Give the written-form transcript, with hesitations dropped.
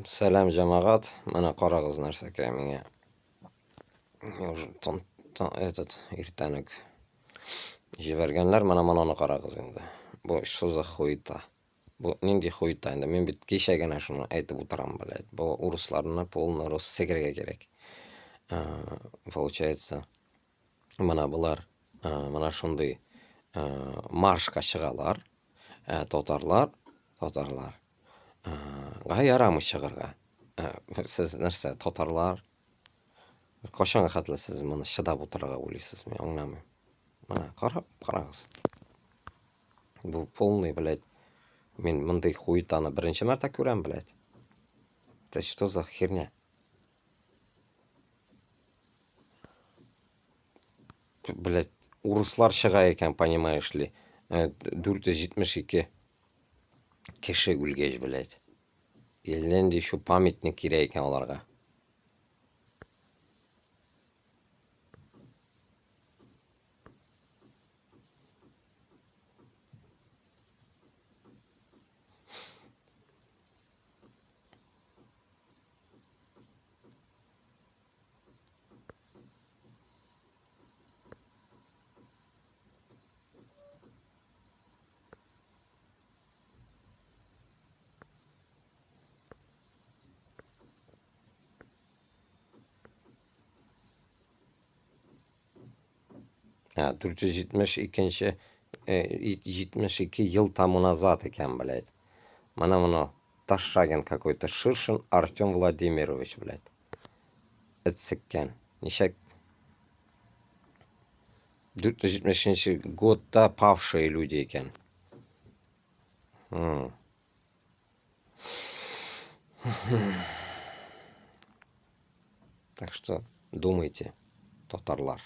Сәлам, җәмәгать. Менә карагыз нәрсәкәй миңа. Уже тон, тон, этот иртән үк җибәргәннәр. Менә моны карагыз инде. Бу что за хуета? Бу нинди хуета инде? Мин бит кичә генә шуны әйтеп утырам, блядь. Бу урысларны полный рус сикергә кирәк. Получается, менә болар менә шундый маршка чыгалар. Ә татарлар, татарлар га ярамый чыгарга. Сез нәрсә, татарлар? Кайчанга хәтле сез моны чыдап утырырга уйлыйсыз, мин аңламыйм. Менә карап, карагыз. Бу полный, блядь, мин мондый хуетаны беренче мәртә күрәм, блядь. Это что за херня? Блядь, урыслар чыга икән, понимаешь ли. 472 кеше үлгәч, блядь. Әллә нинди еще памятник кирәк икән аларга. Ә, 472 72 ел тому назад икән, блядь. Менә моны Ташагин какой-то Ширшин Артем Владимирович, блядь. Эт сиккән. Ничә 473 годта павшие люди икән. Так что думайте, татарлар.